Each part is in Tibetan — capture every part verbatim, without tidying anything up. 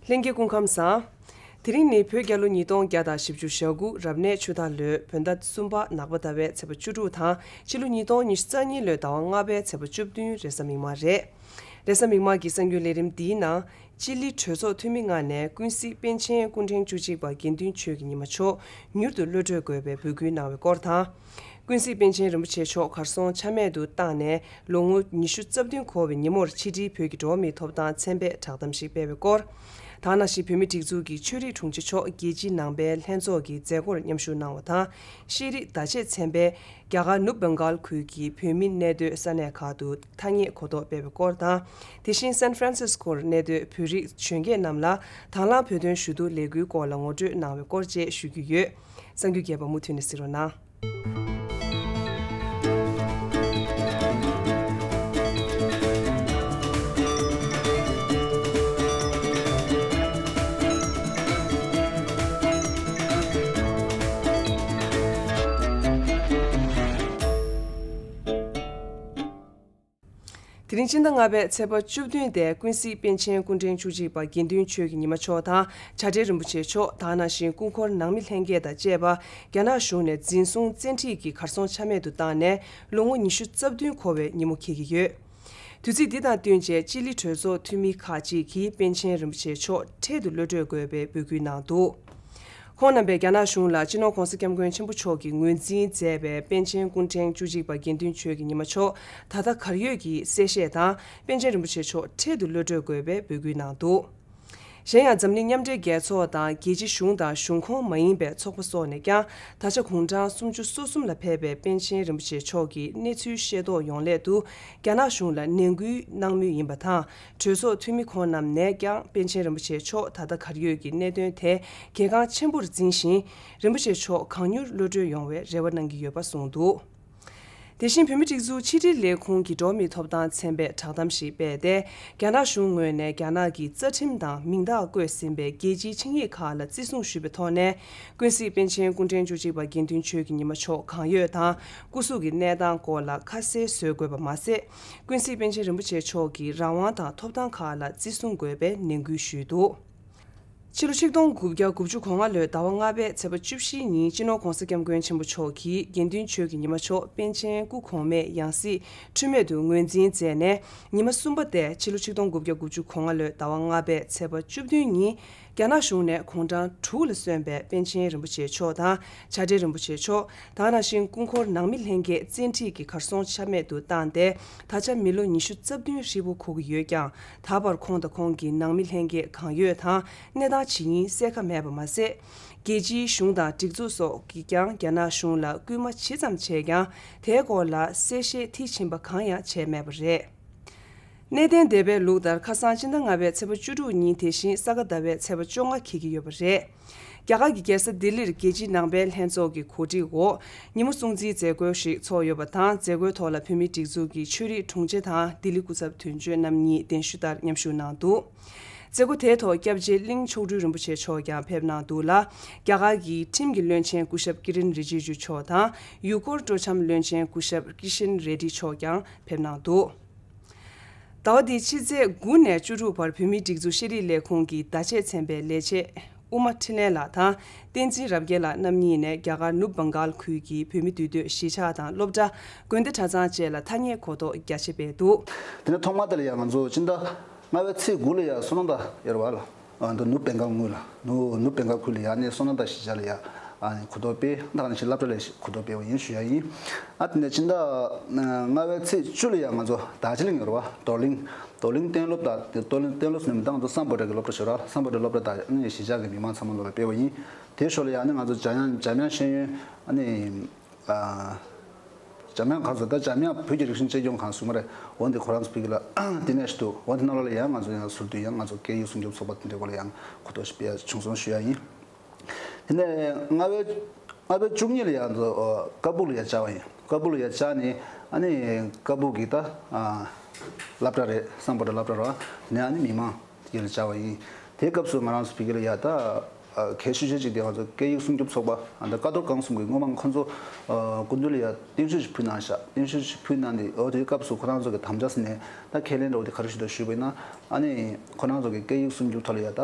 ལྷན་རྒྱས་སྐུ་ཁམས་བཟང་། དེ་རིང་ནི་བོད་རྒྱལ་ལོ་ཉིས་སྟོང་བརྒྱ་དང་བཞི་བཅུ་ཞེ་དགུ་རབ་གནས་ཆུ་སྟག་ལོའི་བོད་ཟླ་གསུམ་པ་ནག་པ་ཟླ་བའི་ཚེས་པ་བཅུ་དྲུག་དང་ཕྱི་ལོ་ཉིས་སྟོང་ཉི་ཤུ་རྩ་གཉིས་ལོའི་ཟླ་བ་ལྔ་པའི་ཚེས་པ་བཅུ་བདུན་རེས་གཟའ་མིག་དམར་རེད། རེས་གཟའ་མིག་དམར་གྱི་གསར་འགྱུར་ལས་རིམ་འདིའི་ནང་ལྕི་ལི་གྲོས་ཚོགས་འཐུས་མི་ལྔ་ནས་ཀུན་གཟིགས་པཎ་ཆེན་སྐུ་ཕྲེང་བཅུ་གཅིག་པ་དགེ་འདུན་ཆོས་ཀྱི་ཉི་མ་མཆོག་མྱུར་དུ་གློད་གྲོལ་དགོས་པའི་འབོད་སྐུལ་གནང་བའི་སྐོར་དང་། ཀུན་གཟིགས་པཎ་ཆེན་རིན་པོ་ཆེ་མཆོག་གར་སོང་ཆ་མེད་དུ་བཏང་ནས་ལོ་ངོ་ཉི་ཤུ་རྩ་བདུན་འཁོར་བའི་ཉིན་མོར་ཕྱི་དྲིལ་བོད་ཀྱི་འགྲོ་བ་མིའི་ཐོབ་ཐང་ཚན་པས་བསྒྲགས་གཏམ་ཞིག་སྤེལ་བའི་སྐོར། ད་ནང་བཞིན་བོད་མིའི་སྒྲིག་འཛུགས་ཀྱི་ཆོས་རིག་དྲུང་ཆེ་མཆོག་རྒྱལ་སྤྱིའི་ནང་པའི་ལྷན་ཚོགས་ཀྱི་མཛད་སྒོར་མཉམ་ཞུགས་གནང་བ་དང་། ཤེས་རིག་བརྡ་ཆད་ཚན་པས་རྒྱ་གར་ནུབ་བྷེང་གྷལ་ཁུལ་གྱི་བོད་མི་གནས་སྡོད་ས་གནས་ཁག་ཏུ་ཐ་སྙད་གོ་རྟོགས་སྤེལ་བའི་སྐོར་དང་། དེ་བཞིན་སན་ཧྥ་རན་སིས་ཀོར་གནས་སྡོད་བོད་རིགས་གཞོན་སྐྱེས་རྣམས་ལ་དང་བླངས་བོད་དོན་ཞུ་གཏུག་ལས་འགུལ་སྐོར་ལ་ངོ་སྤྲོད་གནང་བའི་སྐོར་བཅས་ཞུ་རྒྱུ་ཡོད། གསར་འགྱུར་རྒྱས་པ་མུ་མཐུད་ནས་གཟིགས་རོགས་གནང་། དེ་རིང་སྤྱི་ཟླ་ལྔ་པའི་ཚེས་པ་བཅུ་བདུན་དེ་ཀུན་གཟིགས་པཎ་ཆེན་སྐུ་ཕྲེང་བཅུ་གཅིག་པ་དགེ་འདུན་ཆོས་ཀྱི་ཉི་མ་མཆོག་དང་བྱ་བྲལ་རིན་པོ་ཆེ་མཆོག་དེ་ནང་བཞིན་སྐུ་འཁོར་ནང་མི་ལྷན་རྒྱས་དང་བཅས་པ་རྒྱ་ནག་གཞུང་ནས་འཛིན་བཟུང་བཙན་ཁྲིད་ཀྱིས་གར་སོང་ཆ་མེད་དུ་བཏང་ནས་ལོ་ངོ་ཉི་ཤུ་རྩ་བདུན་འཁོར་བའི་ཉིན་མོ་འཁེལ་གྱི་ཡོད། དུས་ཚིགས་འདི་དང་བསྟུན་བྱས་ལྕི་ལི་གྲོས་ཚོགས་འཐུས་མི་ཁག་ཅིག་གིས་པཎ་ཆེན་རིན་པོ་ཆེ་མཆོག་འཕྲལ་དུ་གློད་གྲོལ་དགོས་པའི་འབོད་སྐུལ་གནང་འདུག་ཁོང་རྣམ་པས་རྒྱ་ནག་གཞུང་ལ་སྤྱི་ནོར་༧གོང་ས་༧སྐྱབས་མགོན་ཆེན་པོ་མཆོག་གིས་ངོས་འཛིན་མཛད་པའི་པཎ་ཆེན་སྐུ་ཕྲེང་བཅུ་གཅིག་པ་དགེ་འདུན་ཆོས་ཀྱི་ཉི་མ་མཆོག་ད་ལྟ་གར་ཡོད་ཀྱི་གསལ་བཤད་དང་པཎ་ཆེན་རིན་པོ་ཆེ་མཆོག་འཕྲལ་དུ་གློད་གྲོལ་དགོས་པའི་འབོད་སྐུལ་གནང་འདུག་གཞན་ཡང་འཛམ་གླིང་མཉམ་འབྲེལ་རྒྱལ་ཚོགས་དང་རྒྱལ་སྤྱི་གཞུང་དང་གཞུང་ཁོངས་མ་ཡིན་པའི་ཚོགས་པ་སོགས་ནས་ཀྱང་ད་ཆ་དགུང་གྲངས་སུམ་ཅུ་སོ་གསུམ་ལ་ཕེབས་པའི་པཎ་ཆེན་རིན་པོ་ཆེ་མཆོག་གི་གནས་ཚུལ་ཤེས་རྟོགས་ཡོང་སླད་དུ་རྒྱ་ནག་གཞུང་ལ་ནན་སྐུལ་གནང་མུས་ཡིན་པ་དང་། གྲོས་ཚོགས་འཐུས་མི་ཁོང་རྣམས་ནས་ཀྱང་པཎ་ཆེན་རིན་པོ་ཆེ་མཆོག་ད་ལྟ་གར་ཡོད་ཀྱི་གནད་དོན་དེ་གལ་འགངས་ཆེན་པོར་འཛིན་ཞིང་། རིན་པོ་ཆེ་མཆོག་གང་མྱུར་གློད་གྲོལ་ཡོང་བའི་རེ་བ་གནང་གི་ཡོད་པ་གསུངས་འདུག་དེ་བཞིན་བོད་མིའི་སྒྲིག་འཛུགས་ཕྱི་དྲིལ་ལས་ཁུངས་ཀྱི་འགྲོ་བ་མིའི་ཐོབ་ཐང་ཚན་པས་བསྒྲགས་གཏམ་ཞིག་སྤེལ་ཏེ། རྒྱ་ནག་གཞུང་ངོས་ནས་རྒྱ་ནག་གི་རྩ་ཁྲིམས་དང་མིང་རྟགས་བཀོད་ཟིན་པའི་རྒྱལ་སྤྱིའི་ཆིངས་ཡིག་ཁག་ལ་བརྩི་སྲུང་ཞུས་པའི་ཐོག་ནས། ཀུན་གཟིགས་པཎ་ཆེན་སྐུ་ཕྲེང་བཅུ་གཅིག་པ་དགེ་འདུན་ཆོས་ཀྱི་ཉི་མ་མཆོག་གང་ཡོད་དང་སྐུ་གཟུགས་ཀྱི་གནས་སྟངས་སྐོར་ལ་ཁ་གསལ་བཟོ་དགོས་པ་མ་ཟད། ཀུན་གཟིགས་པཎ་ཆེན་རིན་པོ་ཆེ་མཆོག་གི་རང་དབང་དང་ཐོབ་ཐང་ཁག་ལ་བརྩི་སྲུང་དགོས་པའི་ནན་སྐུལ་ཞུས་འདུག་ཕྱི་ལོ་ཆིག་སྟོང་དགུ་བརྒྱ་དགུ་བཅུ་གོ་ལྔ་ལོའི་ཟླ་བ་ལྔ་པའི་ཚེས་པ་བཅུ་བཞིའི་ཉིན་སྤྱི་ནོར་༧གོང་ས་༧སྐྱབས་མགོན་ཆེན་པོ་མཆོག་གིས་དགེ་འདུན་ཆོས་ཀྱི་ཉི་མ་མཆོག་པཎ་ཆེན་སྐུ་གོང་མའི་ཡང་སྲིད་འཁྲུལ་མེད་དུ་ངོས་འཛིན་མཛད་ནས། ཉི་མ་གསུམ་པ་སྟེ་ཕྱི་ལོ་ཆིག་སྟོང་དགུ་བརྒྱ་དགུ་བཅུ་གོ་ལྔ་ལོའི་ཟླ་བ་ལྔ་པའི་ཚེས་པ་བཅུ་བདུན་ཉིན། རྒྱ་ནག་གཞུང་ནས་དགུང་གྲངས་དྲུག་ལ་སོན་པའི་པཎ་ཆེན་རིན་པོ་ཆེ་མཆོག་དང་བྱ་བྲལ་རིན་པོ་ཆེ་མཆོག་དེ་ནང་བཞིན་སྐུ་འཁོར་ནང་མི་ལྷན་རྒྱས་བཙན་ཁྲིད་ཀྱིས་གར་སོང་ཆ་མེད་དུ་བཏང་སྟེ། ད་ཆ་མི་ལོ་ཉི་ཤུ་རྩ་བདུན་ཧྲིལ་པོ་འཁོར་གྱི་ཡོད་ཀྱང་། ད་བར་ཁོང་དང་ཁོང་གི་ནང་མི་ལྷན་རྒྱས་གང་ཡོད་དང་གནས་སྟངས་ཇི་ཡིན་གསལ་ཁ་མེད་པ་མ་ཟད། རྒྱལ་སྤྱིའི་གཞུང་དང་སྒྲིག་འཛུགས་སོགས་ཀྱིས་ཀྱང་རྒྱ་ནག་གཞུང་ལ་སྐུལ་མ་ཇི་ཙམ་བྱས་ཀྱང་། དེའི་སྐོར་ལ་གསལ་བཤད་མཐིལ་ཕྱིན་པ་གང་ཡང་བྱས་མེད་པ་རེད། གནས་བརྟན་སྡེ་པའི་ལུགས་ལྟར་ཁ་སང་སྤྱི་ཟླ་ལྔ་པའི་ཚེས་པ་བཅུ་དྲུག་ཉིན། དེ་བཞིན་ས་ག་ཟླ་བའི་ཚེས་པ་བཅོ་ལྔ་འཁེལ་གྱི་ཡོད་པ་རེད། རྒྱ་གར་གྱི་རྒྱལ་ས་ལྡི་ལིར་རྒྱལ་སྤྱིའི་ནང་པའི་ལྷན་ཚོགས་ཀྱི་གོ་སྒྲིག་འོག་ཉིན་མོ་སྲུང་བརྩིའི་མཛད་སྒོ་ཞིག་ཚོགས་ཡོད་པ་དང་། མཛད་སྒོའི་ཐོག་ལ་བོད་མིའི་སྒྲིག་འཛུགས་ཀྱི་ཆོས་རིག་དྲུང་ཆེ་དང་ལྡི་ལི་སྐུ་ཚབ་དོན་གཅོད་རྣམ་གཉིས་གདན་ཞུ་ལྟར་མཉམ་ཞུགས་གནང་འདུག་མཛད་སྒོ་དེའི་ཐོག་སྐྱབས་རྗེ་གླིང་མཆོག་སྤྲུལ་རིན་པོ་ཆེ་མཆོག་ཀྱང་ཕེབས་གནང་འདུག་ལ། རྒྱ་གར་གྱི་ཁྲིམས་ཀྱི་བློན་ཆེན་སྐུ་ཞབས་ཀི་རིན་རི་ཇི་ཇུ་མཆོག་དང་། ཡུལ་སྐོར་སྤྲོ་འཆམ་བློན་ཆེན་སྐུ་ཞབས་ཀི་ཤན་རེ་ཌི་མཆོག་ཀྱང་ཕེབས་གནང་འདུག་ཟླ་བ་འདིའི་ཕྱི་ཚེས་དགུ་ནས་བཅུ་དྲུག་བར་བོད་མིའི་སྒྲིག་འཛུགས་ཤེས་རིག་ལས་ཁུངས་ཀྱི་བརྡ་ཆད་ཚན་པའི་ལས་བྱེད་དབུ་མ་འཕྲིན་ལས་ལགས་དང་བསྟན་འཛིན་རབ་རྒྱས་ལགས་རྣམ་གཉིས་ནས་རྒྱ་གར་ནུབ་བྷང་གཱལ་ཁུལ་གྱི་བོད་མི་འདུས་སྡོད་གཞིས་ཆགས་དང་སློབ་གྲྭ། དགོན་སྡེ་གྲྭ་ཚང་བཅས་ལ་ཐ་སྙད་གོ་རྟོགས་རྒྱ་ཆེ་སྤེལ་འདུག་དེ་ནས་ཐོག་མ་དེ་ལ་ཡང་ང་ཚོ་སྤྱི་ཟླ་ལྔ་པའི་ཚེས་དགུ་ལ་ཡང་སོ་ནམ་ད་ཡོད་རེད་བ་ལ། འདི་ནུབ་བྷང་གཱལ་ངོས་ལ། ནུབ་ནུབ་བྷང་གཱལ་ཁུལ་ལ་ཡང་ནས་སོ་ནམ་ད་གཞིས་ཆགས་ལ་ཡང་ཨ་ནི་གོ་རྟོགས་སྤེལ། ད་ག་ནང་བཞིན་སློབ་གྲྭ་ལ་གོ་རྟོགས་སྤེལ་བ་ཡིན་ཞུ་ཡ་ཡིན། ཨ་དེ་ནས་སྤྱི་ཟླ་ལྔ་པའི་ཚེས་བཅུ་ལ་ཡང་ང་ཚོ་རྡོ་རྗེ་གླིང་ཡོད་རེད་བ། རྡོར་གླིང་། རྡོར་གླིང་གཏན་སློབ་དང་རྡོར་གླིང་གཏན་སློབ་ཟེར་ནས་མི་འདུག་ང་ཚོ་སམ་བྷོ་ཊ་གི་སློབ་གྲྭ་ཞིག་ཡོད་རེད། སམ་བྷོ་ཊ་སློབ་གྲྭ་དང་ཨ་ནི་གཞིས་ཆགས་ཀྱི་མི་མང་ཚང་མ་ལོ་ལ་སྤེལ་བ་ཡིན། དེའི་ཞོར་ལ་ཡང་ནི་ང་ཚོ་འཇམ་དབྱངས་འཇམ་དབྱངས་ཤེས་ཡོན་ཨ་ནི། ཨ། འཇམ་དབྱངས་གང་ཟེར་ད་འཇམ་དབྱངས་བོད་ཀྱི་རིག་གཞུང་གཅེས་སྐྱོང་ཁང་ཟེར་མ་རེད། འོ་འདི་ཁོ་རང་ཚོ་ཕ་གི་ལ་དེ་ནས་ཞིག་འདུག་འོ་འདི་ནང་ལོགས་ལ་ཡང་ང་ཚོ་ཡང་ཟུར་དུ་ཡང་ང་ཚོ་སྐད་ཡིག་སྲུང་སྐྱོབ་ཚོགས་པ་དེ་འདྲའི་སྐོར་ལ་ཡང་གོ་རྟོགས་ཤིག་སྤེལ་ཡ་བྱུང་སོང་ཞུ་ཡ་ཡིན། དེ་ནས་ལྔ་པའི་ལྔ་པའི་བཅུ་གཉིས་ལ་ཡང་ཚོ་ཀ་སྦུག་ལ་ཡ་བཅར་བ་ཡིན། ཀ་སྦུག་ལ་ཡ་བཅར་ནས་ཨ་ནི་ཀ་སྦུག་གི་ད་སློབ་གྲྭ་རེད། སམ་བྷོ་ཊ་སློབ་གྲྭ་རེད། དེ་ནས་ཨ་ནི་མི་མང་དེ་ལ་བཅར་བ་ཡིན། དེའི་སྐབས་སུ་ང་རང་ཚོ་ཕ་གི་ལ་ཡ་ད་ ཨ་གལ་ཆེ་ཤོས་གཅིག་དེ་ང་ཚོ་སྐད་ཡིག་སྲུང་སྐྱོབ་ཚོགས་པ་ཨ་ད་ཀ་རྡོར་སྒང་གསུམ་གྱི་སྔོན་མ་ཁོ་ཚོ་ཨ་སྐུ་མདུན་ལ་ཡ་རྟེན་བཞེས་ཤིག་ཕུལ་གནང་ཤག་རྟེན་བཞེས་ཤིག་ཕུལ་གནང་དེ་འོ་དེའི་སྐབས་སུ་ཁོ་རང་ཚོ་གི་དམ་བཅའ་ཟིན་ནས་ད་ཁས་ལེན་འདྲ་བོ་དེ་ག་རེ་ཞུས་པ་ཡིན་ན། ཨ་ནི་ཁོ་རང་ཚོ་གི་སྐད་ཡིག་སྲུང་སྐྱོབ་ཐོག་ལ་ཡ་ད་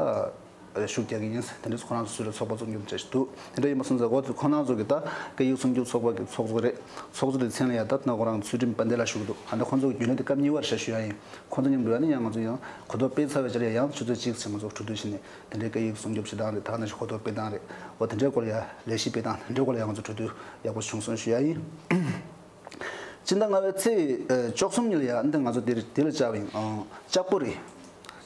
ཤུགས་རྒྱག་གི་ཡིན། དེ་འདྲ་ཁོ་རང་ཚོ་སུ་ལ་ཚོགས་པ་བཙུགས་རྒྱུ་བྱས་ཤིག་འདུག་དེ་འདྲ་ཡིན་པ་སོང་ཙང་འོ་དེ་ཁོ་རང་ཚོ་གི་ད་སྐད་ཡིག་སྲུང་སྐྱོབ་ཚོགས་པ་གི་ཚོགས་གཙོ་རེད། ཚོགས་གཙོ་དེ་མཚན་ལ་ཡ་ད་ད་ཁོ་རང་ཚུལ་ཁྲིམས་དཔལ་ལྡན་ལགས་ཞུ་གི་འདུག་ཨ་ད་ཁོ་ཚོ་གི་རྒྱུན་ལས་དེ་སྐབས་གཉིས་པ་རེད་ཤག་ཞུ་ཡ་ཡིན། ཁོ་ཚོ་མཉམ་དུ་ཡ་ནི་ཡང་ང་ཚོ་ཡང་གོ་རྟོགས་སྤེལ་ཚར་བའི་རྗེས་ལ་ཡང་ཆུ་ཚོད་གཅིག་ཙམ་ང་ཚོ་གྲོས་བསྡུར་བྱས་ནས་དེ་འདྲའི་སྐད་ཡིག་སྲུང་སྐྱོབ་བྱེད་སྟངས་རེད། ད་ག་ནང་བཞིན་གོ་རྟོགས་སྤེལ་སྟངས་རེད། འོ་དེ་འདྲའི་སྐོར་ལ་ཡ་ལས་གཞི་སྤེལ་སྟངས་དེ་འདྲའི་སྐོར་ལ་ཡ་ང་ཚོ་གྲོས་བསྡུར་ཡག་པོ་བྱུང་སོང་ཞུ་ཡ་ཡིན། སྤྱི་ཟླ་ལྔ་པའི་ཚེས་ཨ་བཅུ་གསུམ་ཉིན་ལ་ཡ་འདི་ང་ཚོ་འདིར་འདི་ལ་བཅར་བ་ཡིན། ཨང་ལྕགས་པོ་རི།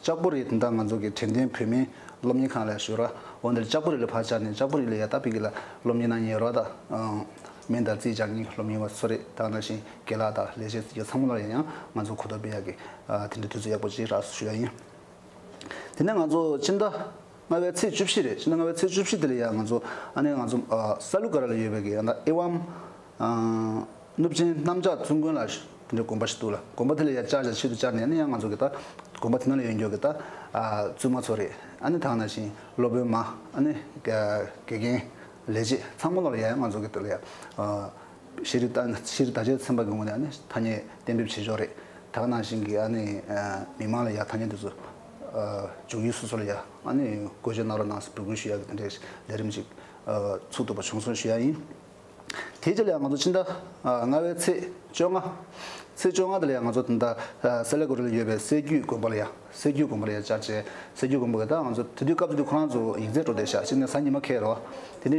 ལྕགས་པོ་རི་དེ་འདྲ་ང་ཚོ་གི་དྲན་རྟེན་བོད་མིའི་སློབ་གཉེར་ཁང་ལ་ཞུ་ར། འོ་འདིར་ལྕགས་པོ་རི་ལ་ཕར་བཅར་ནས་ལྕགས་པོ་རི་ལ་ཡ་ད་ཕ་གི་ལ་སློབ་གཉེར་གནང་མཁན་ཡོད་ར། ད་ཨང་སྨན་དང་རྩིས་སྦྱང་མཁན་སློབ་གཉེར་བ་ཚོ་རེད། ད་ག་ནང་བཞིན་རྒན་ལགས་དང་ལས་བྱེད་ཚོ་ཚང་མ་ལ་ཡང་ང་ཚོ་གོ་རྟོགས་སྤེལ་ཡག་གི་ཨ་དེ་འདྲ་དུས་ཚོད་ཡག་པོ་ཅིག་རག་སོང་ཞུ་ཡ་ཡིན། དེ་ནས་ང་ཚོ་སྤྱི་ཟླ་ལྔ་པའི་ཚེས་བཅུ་བཞི་རེད། སྤྱི་ཟླ་ལྔ་པའི་ཚེས་བཅུ་བཞི་དེ་ལ་ཡང་ང་ཚོ་ཨ་ནི་ང་ཚོ་ཨ་ས་ལུ་ཀ་ར་ལ་ཡོད་པའི་གི་ཨ་ན་ཨེ་ཝམ་ཨ་གནུབས་ཆེན་གནམ་ལྕགས་བཙུན་དགོན་ལ་དེ་འདྲའི་དགོན་པ་ཞིག་འདུག་ལ། དགོན་པ་དེ་ལ་ཡང་བཅར་བྱ་ཆེད་དུ་བཅར་ནས་ཨ་ནི་ཡང་ང་ཚོ་གི་ད་དགོན་པ་དེ་ནང་ལ་ཡོད་མཁན་གི་ད་ཨ་བཙུན་མ་ཚོ་རེད། ཨ་ནི་ད་ག་ནང་བཞིན་སློབ་དཔོན་མ་ཨ་ནི་དགེ་རྒན་ལས་བྱེད་ཚང་མ་ལ་ཡང་ང་ཚོ་གི་དེ་ལ་ཡང་ཨ། ཤེས་རིག་དང་ཤེས་རིག་དང་རྒྱ་ཆེ་ཚན་པ་གི་ངོས་ནས་ཨ་ནི་ཐ་སྙད་གཏན་འབེབས་བྱེད་ཕྱོགས་རེད། ད་ག་ནང་བཞིན་གྱི་ཨ་ནི་མི་མང་ལ་ཡང་ཐ་སྙད་དེ་ཚོ་འཇུག་ཡུལ་སོ་སོ་ལ་ཡང་ཨ་ནི་བཀོལ་སྤྱོད་གནང་རོགས་གནང་ཟེར་འབོད་སྐུལ་ཞུ་ཡག་གི་དེ་འདྲའི་ལས་རིམ་ཅིག་ཚུགས་ཐུབ་པ་བྱུང་སོང་ཞུ་ཡག་ཡིན། དེའི་རྗེས་ལ་ཡང་ང་ཚོ་ཕྱི་ཟླ་ལྔ་པའི་ཚེས་བཅོ་ལྔ། ཚེས་བཅོ་ལྔ་དེ་ལ་ཡང་ང་ཚོ་ད་ལྟ་སེ་ལ་ཀོ་ཊ་ལ་ཡོད་པའི་སྲད་རྒྱུད་དགོན་པ་ལ་ཡང་། སྲད་རྒྱུད་དགོན་པ་ལ་ཡང་བཅར་བྱས། སྲད་རྒྱུད་དགོན་པ་གི་ད་ང་ཚོ་དེ་དུས་སྐབས་དེ་དུས་ཁོ་རང་ཚོ་ཡིག་ཚད་འགྲོ་བསྡད་ཤག་ཅིག་ནས་གཟའ་ཉི་མ་འཁེལ་རོ། དེ་ནས་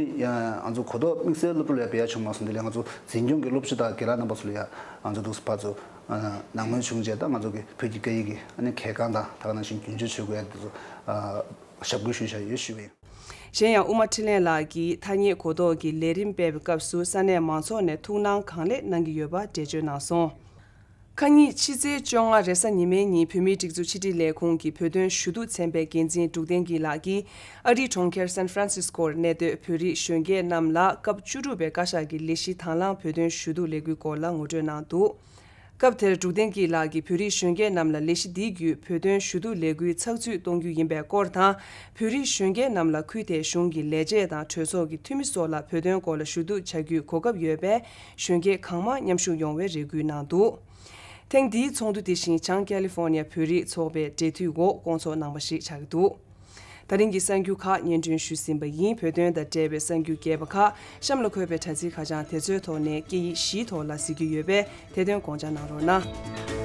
ང་ཚོ་གོ་རྟོགས་དམིགས་བསལ་སློབ་ཕྲུག་ལ་ཡང་སྤེལ་ཡག་བྱུང་མ་སོང་། དེ་ལས་ང་ཚོ་འཛིན་སྐྱོང་གི་སློབ་སྤྱི་དང་དགེ་ལགས་རྣམ་པ་ཚོ་ལ་ཡང་ང་ཚོ་འདུག་སེ་ཕར་ཚུར་ནང་མོལ་བྱུང་རྗེས་ད་ང་ཚོ་གི་བོད་ཀྱི་སྐད་ཡིག་གི་ཨ་ནི་གལ་འགངས་དང་ད་ག་ནང་བཞིན་རྒྱུན་སྤྱོད་བྱེད་དགོས་ཡག་དེ་ཚོ་ཞབས་སྐུལ་ཞུས་བཞག་ཡོད་ཞུས་པ་ཡིན། གཞན་ཡང་དབུ་མ་འཕྲིན་ལས་ལགས་ཀྱིས་ཐ་སྙད་གོ་རྟོགས་ཀྱི་ལས་རིམ་སྤེལ་བའི་སྐབས་སུ་ས་གནས་མང་ཚོགས་ནས་ཐུགས་སྣང་གང་ལེགས་གནང་གི་ཡོད་པ་འགྲེལ་བརྗོད་གནང་སོང་། ཁ་ཉིན་ཕྱི་ཚེས་བཅོ་ལྔ་རེས་གཟའ་ཉི་མའི་ཉིན་བོད་མིའི་སྒྲིག་འཛུགས་ཕྱི་དྲིལ་ལས་ཁུངས་ཀྱི་བོད་དོན་ཞུ་གཏུག་ཚན་པའི་འགན་འཛིན་འབྲུག་བསྟན་སྐྱིད་ལགས་ཀྱིས་ཨ་རིའི་གྲོང་ཁྱེར་སན་ཧྥ་རན་སིས་ཀོར་གནས་སྡོད་བོད་རིགས་གཞོན་སྐྱེས་རྣམས་ལ་སྐབས་བཅུ་དྲུག་པའི་བཀའ་ཤག་གི་ལས་གཞི་དང་བླངས་བོད་དོན་ཞུ་གཏུག་ལས་འགུལ་སྐོར་ལ་ངོ་སྤྲོད་གནང་འདུག་སྐབས་དེར་འབྲུག་བསྟན་སྐྱིད་ལགས་ཀྱིས་བོད་རིགས་གཞོན་སྐྱེས་རྣམས་ལ་ལས་གཞི་འདི་བརྒྱུད་བོད་དོན་ཞུ་གཏུག་ལས་འགུལ་ཚགས་ཚུད་གཏོང་རྒྱུ་ཡིན་པའི་སྐོར་དང་། བོད་རིགས་གཞོན་སྐྱེས་རྣམས་ལ་ཁུལ་དེའི་གཞུང་གི་ལས་བྱེད་དང་གྲོས་ཚོགས་ཀྱི་འཐུས་མི་སོགས་ལ་བོད་དོན་སྐོར་ལ་ཞུ་གཏུག་བྱ་རྒྱུའི་གོ་སྐབས་ཡོད་པས་གཞོན་སྐྱེས་གང་མང་མཉམ་ཞུགས་ཡོང་བའི་རེ་སྐུལ་གནང་འདུག་ཐེངས་འདིའི་ཚོགས་འདུ་དེ་བཞིན་བྱང་ཀ་ལི་ཧྥོར་ནི་ཡ་བོད་རིགས་ཚོགས་པའི་འབྲེལ་མཐུད་འོག་བསྐོང་ཚོགས་གནང་བ་ཞིག་ཆགས་ཀྱི་འདུག་ད་རིང་གི་གསར་འགྱུར་ཁག་སྙན་སྒྲོན་ཞུས་ཟིན་པ་ཡིན། བོད་དོན་དང་འབྲེལ་བའི་གསར་འགྱུར་རྒྱས་པ་ཁག་གཤམ་ལ་འཁོད་པའི་དྲ་ཚིགས་ཁ་བྱང་དེ་ཚོའི་ཐོག་ནས་སྐད་ཡིག་བཞིའི་ཐོག་ལ་གཟིགས་རྒྱུ་ཡོད་པས་དེ་དོན་དགོངས་འཇགས་གནང་རོགས་གནང་།